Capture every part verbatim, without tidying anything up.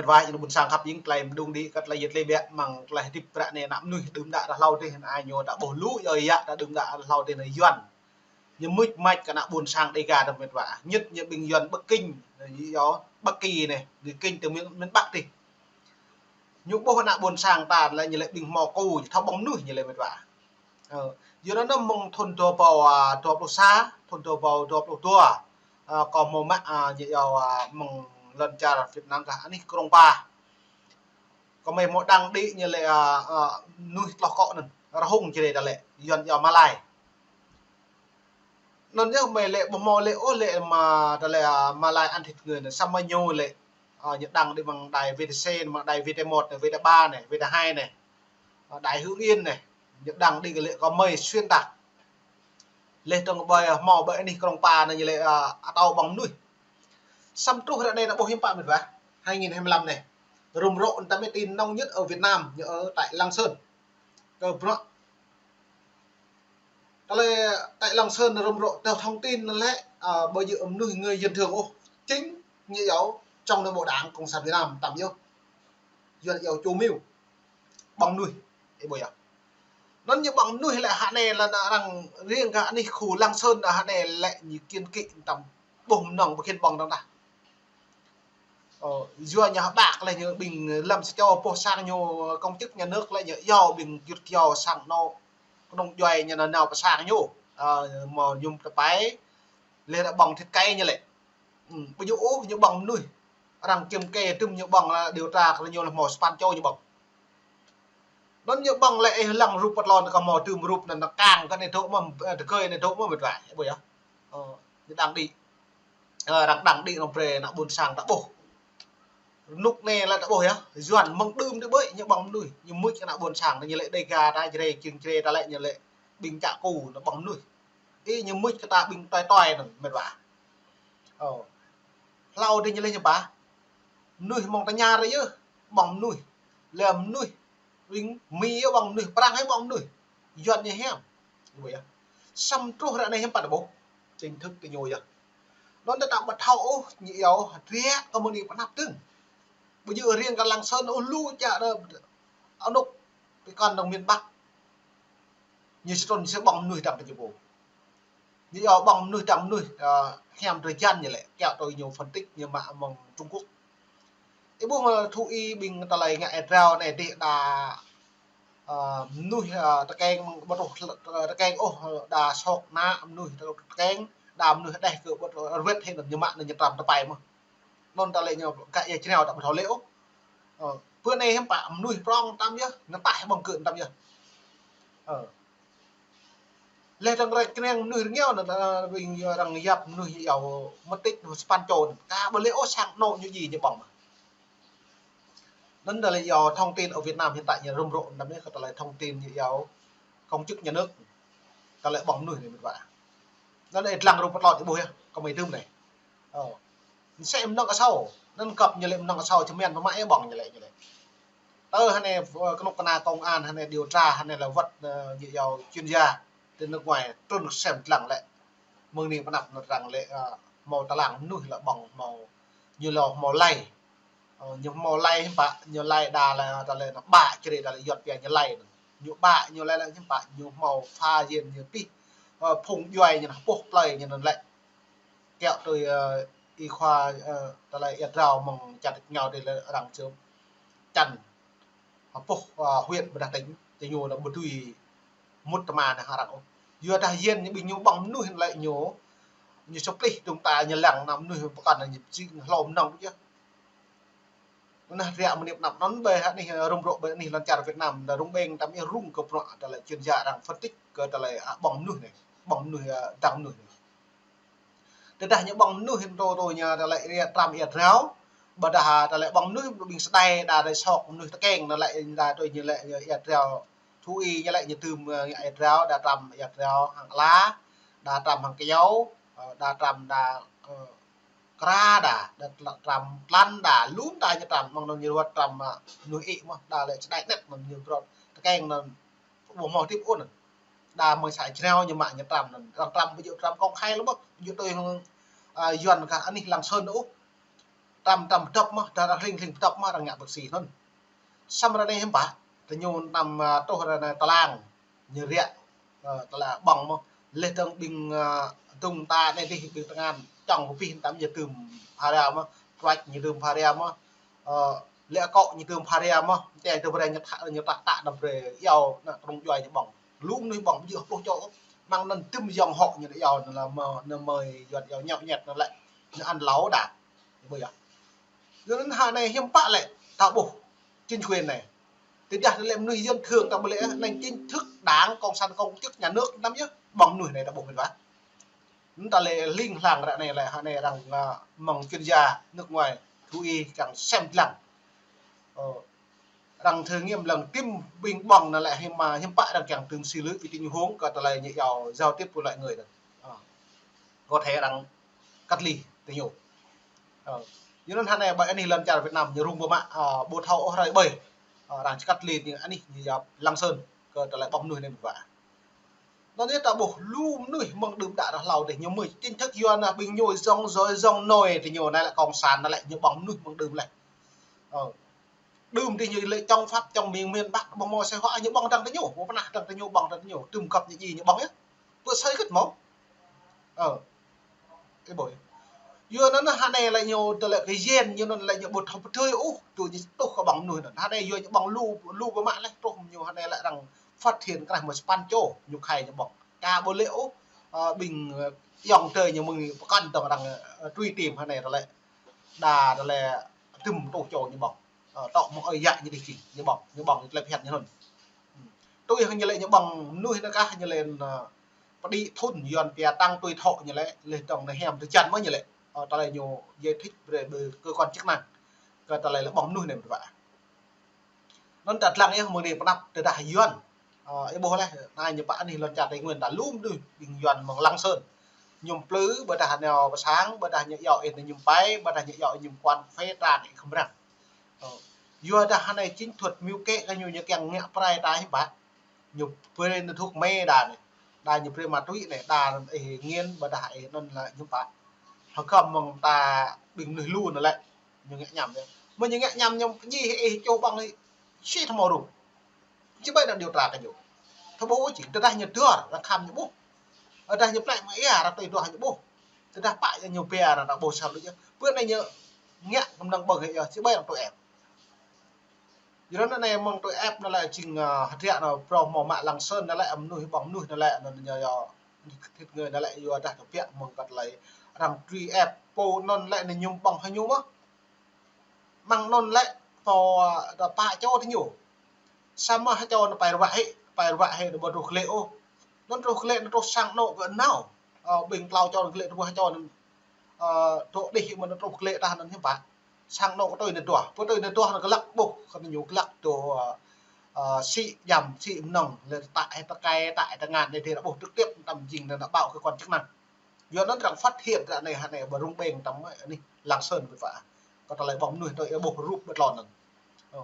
Wa ñu ƀôn sang khăp jing tơlơi mơdung đĭ kơ tơlơi yit lĕ biă mơ̆ng tơlơi hơdip prăk anai ană mơnuih đưm đă ră hlâo dih, anai ñu ta ƀuh lu yơh yă ta đưm đă ră hlâo dih anai Yuan. Ñu mưč mač kơ ană ƀôn sang Đêga ta mĕt wa. Ñĕt ñu ƀing Yuan Bắc Kinh, ñu yua Bắc Kỳ anai, ñu Kinh tơ miền, miền Bắc dih. Ñu ƀuh ană ƀôn sang ta lĕ ñu lĕ ƀing hmâo ku, ñu thâo ƀơ̆ng mơnuih ñu lĕ mĕt wa. Ơ, yua anŭn mơ̆ng thun dua rơbâo, a, dua pluh sa, thun dua rơbâo dua pluh dua. A, kâo hmâo mă, a, ñu yua, a, mơ̆ng lŏn čar Việt Nam kah anih Krông Pa. Kâo mơi hmâo đăng đĭ ñu lĕ, a, a, mơnuih tloh akŏ anŭn, rơhung Jrai ta lĕ, Yuan yua Malai. Anŭn yơh mơi lĕ ƀu hmâo lĕ ôh lĕ mă ta lĕ, a, Malai ăn thịt người anŭn, samơ̆ ñu lĕ, a, ñu đăng đĭ mơ̆ng đài VTC, mơ̆ng đài VT một anai, VT ba anai, VT hai anai. A, đài Hưng Yên anai, ñu đăng đĭ lĕ kơ mơi xuyên tạc. Lĕ tơ̆ng ƀơi hmâo ƀơi anih Krông Pa anai ñu lĕ, a, atâo ƀơ̆ng mơnuih. Samơ̆ truh ră anai ta ƀuh hiư̆m pă mĕt wa. Hai nghìn hai mươi lăm anai. Rŭm rŏ ta mĕt tin nóng nhất ở Việt Nam, ñu ở tại Lạng Sơn. Kơ bruă. Tơlơi tại Lạng Sơn rŭm rŏ tơ thông tin lĕ, a, ƀu djơ̆ mơnuih người dân thường ôh. Chính ñu yua trong nội bộ Đảng Cộng sản Việt Nam tăm yơh. Yuan yua chủ mưu. Ƀơ̆ng mơnuih. Ih ƀuh yơh. Anŭn ñu ƀơ̆ng mơnuih lĕ hă anai lĕ arăng riêng kơ anih khu Lạng Sơn hă anai lĕ ñu kiên kỵ tăm ƀuh mơnơ̆ng ƀu khĭn ƀơ̆ng dơ̆ng tah. Ơ, yua ñu hơbăk lĕ ñu ƀing lăm sa čô boh sang ñu công chức nhà nước lĕ ñu yua ƀing jut kiao sang anŏ kơnung djuai ñu nao nao pơ sang ñu. Ơ, mơ̆ ñu tơpai lĕ ƀơ̆ng thịt cay ñu lĕ. Ư, ƀu djơ̆ ôh ñu ƀơ̆ng mơnuih. Arăng kiểm kê tơm ñu ƀơ̆ng lĕ điều tra kơ ñu lĕ hmâo sapăn čô ñu ƀơ̆ng. Anŭn ñu ƀơ̆ng lĕ ih lăng rup pơtlon kơ hmâo tơm rup anŭn kang kơ anai dŏ mơ̆n, ơ, tơkơi anai dŏ mơ̆n mĕt wa. Ih ƀuh yơh. Ơ, ñu đăng đĭ. Ơ, arăng đăng đĭ anŭn brơi ană ƀôn sang ta ƀuh. Rơnŭk anai lĕ ta ƀuh yơh. Yuan mơ̆ng đưm đĭ ƀơi ñu ƀơ̆ng mơnuih. Ñu mưč kơ ană ƀôn sang, ñu lĕ Đêga ta Jrai, kiăng Jrai ta lĕ ñu lĕ ƀing čă ku anŭn ƀơ̆ng mơnuih. Ih ñu mưč kơ ta ƀing tuai tuai anŭn mĕt wa. Ơ. Hlâo dih ñu lĕ ñu pă. Mơnuih mơ̆ng tơña ră yơh, ƀơ̆ng mơnuih. Lĕ mơnuih, ƀing Mi yơh ƀơ̆ng mơnuih, Prăng yơh ƀơ̆ng mơnuih. Yuan ñu hiam. Ƀuh yơh. Samơ̆ truh ră anai hiư̆m pă ta ƀuh. Chính thức tơ ñu yơh. Anŭn ta ƀu thâo ôh, ñu yua hơdră kơ mơ̆ng anai pơ anăp dơ̆ng. Ƀu djơ̆ riêng kơ Lạng Sơn ôh lu čar anŭn, pơkŏn dơ̆ng miền Bắc. Ñu sơtrun sơƀơ̆ng mơnuih dăng tơ ñu pô. Ñu yua ƀơ̆ng mơnuih dăng mơnuih, ơ, hiam drơi jăn ñu lĕ, kiăo tui ñu phân tích ñu mă mơ̆ng Trung Quốc. Ih ƀuh mơ̆ Thu Y ƀing tơlơi ngă ia drao anai dih đa, ơ, mơnuih, ơ, tơkeng mơ̆ng ƀu truh tơkeng ôh, đa sŏk ană mơnuih tơkeng, đa mơnuih đeh kơ ƀu truh rơwet hĭ anŭn ñu mă anŭn ñu tram tơpai mơ̆n. Anŭn ta lĕ ñu ngă ia jrao ta ƀu thâo lĕ ôh. Ơ, bơ anai hiư̆m pă mơnuih prŏng tăm yơh, ñu taih ƀơ̆ng kơ tăm yơh. Ơ. Lĕ arăng rĕk kơnang mơnuih rơngiao anŭn, ơ, ƀing yơh arăng yap mơnuih yua mất tích anŭn sapăn čô anŭn. Kah ƀu lĕ ôh sang anŏ ñu djai ñu ƀơ̆ng mơ̆n. Anŭn ta lĕ yua thông tin ở Việt Nam hiện tại ñu rŭm rŏ tăm yơh kơ ta lĕ thông tin ñu yua công chức nhà nước. Ta lĕ ƀơ̆ng mơnuih anai mĕt wa. Anŭn ih lăng rup pơtlon ih ƀuh yơh, kơ mơi tơm anai. Ơ. Mơsĕ mơnơ̆ng asâo. Anŭn kăp ñu lĕ mơnơ̆ng asâo čơmĕn pơmă ih ƀơ̆ng ñu lĕ, ñu lĕ. Tơ hơnai, ơ, kơnuk kơna công an hơnai điều tra hơnai lĕ wơ̆t, ơ, ñu yua chuyên gia tơ nước ngoài trŭn kơ sem lăng lĕ. Mơ̆ng anai pơ anăp anŭn arăng lĕ, ơ, hmâo tơlang mơnuih lĕ ƀơ̆ng hmâo ñu lĕ hmâo lay. Ơ, ñu hmâo lay hiư̆m pă, ñu lay đa lĕ, đa lĕ anŭn ƀă čri đa lĕ Yuan pia ñu lay anŭn. Ñu ƀă ñu lay lĕ hiư̆m pă, ñu hmâo pha yin ñu pih, ơ, phung djuai ñu anŭn pŏh plơi ñu anŭn lĕ. Kiăo tui, ơ, ih khua, ơ, tơlơi ia drao mơ̆ng čar tač rơngiao dih lĕ arăng čơp čăn. Hơpŏh, ơ, huyện ƀôdah tỉnh, tơ ñu anŭn ƀu dưi mŭt tơma anŭn hăng arăng ôh. Yua dah yin ñu ƀing ñu ƀơ̆ng mơnuih lĕ ñu, ñu sơplih dơ̆ng ta ñu lăng ană mơnuih pơkŏn anŭn ñu jing hlô mơnơ̆ng yơh. Anŭn hơdră mơ̆ng anai pơ anăp anŭn ƀơi anih rŭm rŏ ƀơi anih lŏn čar Việt Nam, đa rŭng ƀing tăm yơh rŭng kơ bruă tơlơi chuyên gia arăng phân tích kơ tơlơi, ơ, ƀơ̆ng mơnuih anai, ƀơ̆ng mơnuih, ơ, dăng mơnuih anai. Tơdah ñu ƀơ̆ng mơnuih tơ tơ ñu tơlơi ia tram ia drao, ƀôdah tơlơi ƀơ̆ng mơnuih ƀing sơdai đa tơlơi sŏk mơnuih tơkeng anŭn lĕ đa tui ñu lĕ ia drao Thu Y ñu lĕ ñu tơm, ơ, ia drao, đa tram ia drao hăng ala, đa tram hăng kyâo, ơ, đa tram đa, ơ, kra đa, đa tla-, tram tlăn đa, lŭm ta ñu tram, mơ̆ng anŭn ñu wơ̆t tram, ơ, mơnuih ih mơ̆n, đa lĕ sơdai anet mơ̆n ñu brot tơkeng anŭn ƀu hmâo tip ôh anŭn. Đa mơi sa jrao ñu mă ñu tram anŭn. Arăng tram ƀu djơ̆ tram công khai lĕ ƀơ̆, ƀu djơ̆ tui hăng, ơ, Yuan kah anih Lạng Sơn ôh. Tăm tăm pơdŏp mơ̆n, ta arăng hling hling pơdŏp mơ̆n, arăng ngă bơ̆k si anŭn. Samơ̆ ră anai hiư̆m pă, tơ ñu tăm, a, truh ră anai tơlang, ñu riă, ơ, tơlang ƀơ̆ng mơ̆n. Leh dơ̆ng ƀing, a, dŭng ta anai dih, ƀing tơngan čŏng pơpih tăm ñu tưm pha ria mơ̆n, truăč ñu tưm pha ria mơ̆n, ơ, lĕ akŏ ñu tưm pha ria mơ̆n, tơl tơ brơi ñu tha, ñu tă tă nao brơi iâu nao kơnung djuai ñu ƀơ̆ng. Lu mơnuih ƀơ̆ng ƀu djơ̆ pluh čô, mơ̆ng anŭn tưm yŏng hŏ ñu iâu nao lĕ mơ̆, nao mơi yuan iâu ñăo ñĕt nao lĕ, ñu ăn lâo đa. Ƀu yơh. Yua anŭn hă anai hiư̆m pă lĕ ta ƀuh chính quyền anai. Tơdah lĕ mơnuih dân thường ta ƀu lĕ, anai chính thức Đảng, Cộng sản, công chức nhà nước tăm yơh, ƀơ̆ng mơnuih anai ta ƀuh mĕt wa. Anŭn ta lĕ hling hlang ră anai lĕ, hă anai arăng, a, mơ̆ng chuyên gia nước ngoài, thú y kiăng sem lăng. Ơ, arăng thử nghiệm lăng tưm ƀing ƀơ̆ng nao lĕ hiư̆m mă, hiư̆m pă arăng kiăng tưm xử lý với tình huống kơ tơlơi ñu iâu giao tiếp với loài người anŭn. Ơ. Có thể arăng cách ly tơ ñu. Ơ. Yua anŭn hă anai ƀơi anih lŏn čar Việt Nam ñu rŭng ƀu mă, ơ, ƀu thâo ôh hrơi ƀơi. Ơ, arăng cách ly ñu anih ñu yap Lạng Sơn kơ tơlơi ƀơ̆ng mơnuih anai ƀu wa. Anŭn yơh ta ƀuh lu mơnuih mơ̆ng đưm đă ră hlâo dih ñu mơi chính thức yua anŭn ƀing ñu dŏng dơi dŏng nôi tơ ñu anai lĕ cộng sản anai lĕ ñu ƀơ̆ng mơnuih mơ̆ng đưm leh. Ơ. Đưm dih ñu lĕ chống Pháp, chống miền, miền Bắc, ƀơ̆ng mơ̆ sĕ hua ñu ƀơ̆ng dăng tơ ñu, ƀu pơnah dăng tơ ñu ƀơ̆ng dăng tơ ñu, tưm kăp ñu ji ñu ƀơ̆ng yơh. Pơ sơi kĕt mơ̆. Ơ. Ơ ƀơi. Yua anŭn hă anai lĕ ñu tơ lĕ kơ yen ñu anŭn lĕ ñu ƀu thâo pơtrơi ôh, tui ñu tuh kơ ƀơ̆ng mơnuih anŭn. Hă anai yua ñu ƀơ̆ng lu, lu ƀu mă leh, truh ñu hă anai lĕ arăng phát hiện krah mơ̆ sapăn čô ñu khai ñu ƀơ̆ng. Ka ƀu lĕ ôh, ơ, ƀing, ơ, yŏng tơi ñu mơ̆ng pơkŏn dơ̆ng arăng, ơ, truy tìm hă anai ră lĕ. Đa ră lĕ tưm tuh čô ñu ƀơ̆ng. Ơ, tŏ mơ̆ng ơi yă ñu dih čing, ñu ƀơ̆ng, ñu ƀơ̆ng, ñu tơlơi phiăn ñu anŭn. Tui hăng ñu lĕ ñu ƀơ̆ng mơnuih anŭn kah ñu lĕ, ơ, pơđĭ thŭn yuan pia tăng tuổi thọ ñu lĕ, leh dơ̆ng anai hiam tơčan mơ̆ ñu lĕ. Ơ, tơlơi ñu giải thích brơi ƀơi cơ quan chức năng. Kơ tơlơi lĕ ƀơ̆ng mơnuih anai mơ̆n wa. Anŭn ta lăng yơh mơ̆ng anai pơnăp tơdah yuan. Ơ, ih ƀuh leh, anai ñu pă anih lŏn čar Tây Nguyên ta lu mơnuih ƀing yuan mơ̆ng Lạng Sơn. Ñu plư, ƀôdah nao pơ sang, ƀôdah ñu iâu ih ñu pơai, ƀôdah ñu iâu ih ñu kuan phê tran ih khăm răng. Ơ, yua dah hă anai chính thuật mưu kế kơ ñu ñu kiăng ngă pơrai ta hiư̆m pă. Ñu brơi nao thuốc mê đa anai. Đa ñu brơi ma túy anai, đa anŭn ih nghiện ƀôdah ih anŭn lĕ hiư̆m pă. Hơgăm mơ̆ng ta ƀing mơnuih lu anŭn lĕ. Ñu ngă ñăm yơh. Mơ̆ ñu ngă ñăm ñu pơñi ih čô ƀơ̆ng ih. Sĭ thâo mơ̆ rŭ. Či ƀai arăng điều tra kơ ñu. Thâo ƀuh ôh čing, tơdah ñu dơr, arăng khăm ñu ƀuh. Tơdah ñu plĕ mă ia, arăng tui duah ñu ƀuh. Tơdah pă ñu bia arăng ƀuh săp lu yơh. Pơ anai ñu ngă kơnơ̆ng ƀơ̆ng yơh, či ƀai arăng tui ĕp. Yua anŭn anai mơ̆ng tui ĕp anŭn lĕ čing, ơ, hơdră anŭn prong mơ̆ mă Lạng Sơn anŭn lĕ mơnuih ƀơ̆ng mơnuih anŭn lĕ anŭn ñu yơh. Thit ngơi anŭn lĕ yua dah tơbiă mơ̆ng kăt lĕ arăng truy ĕp pô anŭn lĕ anai ñu ƀơ̆ng hă ñu mơ̆. Mơ̆ng anŭn lĕ pô, ơ, pă čô tơ ñu. Samơ̆ hă čô anŭn pơai ruă hĭ, pơai ruă hĭ anŭn ƀu truh glĕ ôh. Anŭn truh glĕ anŭn truh sang anŏ kơ nao. Ơ, ƀing klâo čô anŭn glĕ truh hă čô anŭn, ơ, truh dih mơ̆n anŭn truh glĕ tah anŭn hiư̆m pă. Sang anŏ kơ tui anŭn duah, pơ tui anŭn duah anŭn glăk ƀuh, kơ anŭn ñu glăk tui, ơ, ơ, sĭ jăm, sĭ mơnơ̆ng, lĕ tă hĭ tơkai, tă hĭ tơngan, anai dih arăng ƀuh trực tiếp tăm jing anŭn ƀao kơ quan chức năng. Yua anŭn arăng phát hiện ră anai hă anai ƀơi rŭng ƀeng tăm mơ̆ anih Lạng Sơn mơ̆n wa. Kơ tơlơi ƀơ̆ng mơnuih tui ih ƀuh rup ƀơi tlôn anŭn. Ơ.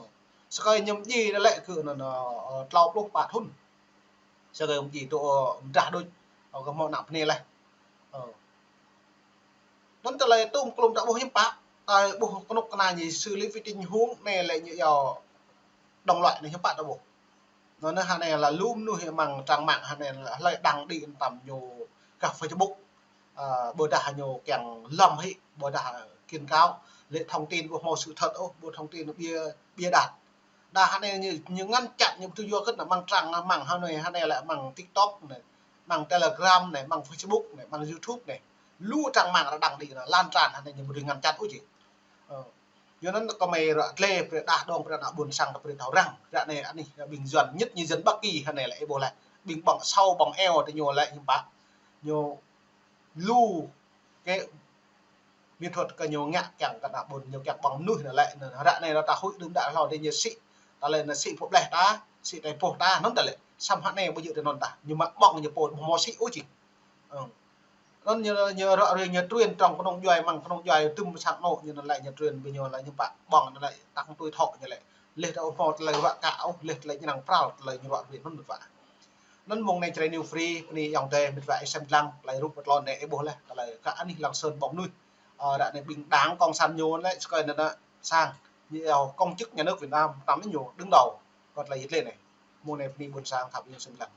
Sơkơi ñu ji anŭn lĕ kơ anŭn, ơ, tlâo pluh pă thŭn. Sơkơi ñu ji tơ, ơ, mơdrah đôč, ơ, kơ hmâo ană bơnai leh. Ơ. Anŭn tơlơi tŭm klum ta ƀuh hiư̆m pă, ta ƀuh kơnuk kơna ñu xử lý với tình huống anai lĕ ñu iâu đồng loại anai hiư̆m pă ta ƀuh. Anŭn hă anai lĕ lu mơnuih mơ̆ng trang mạng hă anai lĕ hlơi đăng đĭ tăm ñu gah Facebook. Ơ, ƀôdah ñu kiăng lŏm hĭ, ƀôdah quảng cáo, lĕ thông tin ƀu hmâo sự thật ôh, ƀu thông tin bịa, bịa đặt. Đa hă anai ñu, ñu ngăn chặn ñu ƀu tui yua kơ anŭn mơ̆ng trang mạng hă anai, hă anai lĕ mơ̆ng TikTok anai, mơ̆ng Telegram anai, mơ̆ng Facebook anai, mơ̆ng YouTube anai. Lu trang mạng arăng đăng đĭ anŭn, lan tràn hă anai ñu ƀu dưi ngăn chặn ôh čing. Ơ. Yua anŭn kơmơi ră glĕ brơi đah dong brơi ană ƀôn sang ta brơi thâo răng. Ră anai anih ƀing Yuan nhất ñu dân Bắc Kỳ hă anai lĕ ih ƀuh lĕ. Ƀing ƀơ̆ng asâo ƀơ̆ng eo tơ ñu lĕ hiư̆m pă. Ñu lu kơ mỹ thuật kơ ñu ngă kiăng kơ ană ƀôn ñu kiăng ƀơ̆ng mơnuih anŭn lĕ. Anŭn ră anai lĕ ta huĭ đưm đă hlâo dih ñu sĭ. Tơlơi anŭn sĭ pơbleh ta, sĭ tai pôh ta, anŭn tơlơi. Samơ̆ hă anai ƀu djơ̆ tui anŭn tah. Ñu mă ƀơ̆ng ñu pô ƀu hmâo sĭ ôh čing. Ơ. Anŭn ñu, ñu ră ruai ñu truyền trong kơnung djuai mơ̆ng kơnung djuai tŭm sang anŏ ñu anŭn lĕ ñu truyền ƀing ñu lĕ ñu pă ƀơ̆ng anŭn lĕ tăng tuổi thọ ñu lĕ. Leh ta ƀu hmâo tơlơi ruă kă ôh, leh tơlơi ñu năng pral, tơlơi ñu ruă ruai anŭn mơ̆n wa. Anŭn mơ̆ng anai Jrai New Free, bơni ayŏng adơi mĕt wa ih sem lăng, tơlơi rup pơtlôn anai ih ƀuh leh, tơlơi kơ anih Lạng Sơn ƀơ̆ng mơnuih. Ơ, ră anai ƀing đảng cộng sản ñu lĕ, sơkơi anŭn sang, ñu yua công chức nhà nước Việt Nam, tăm ñu đứng đầu, kơ tơlơi yit lĕ anai. Mơ̆ng anai bơni ƀôn sang khăp ƀing sum lăng.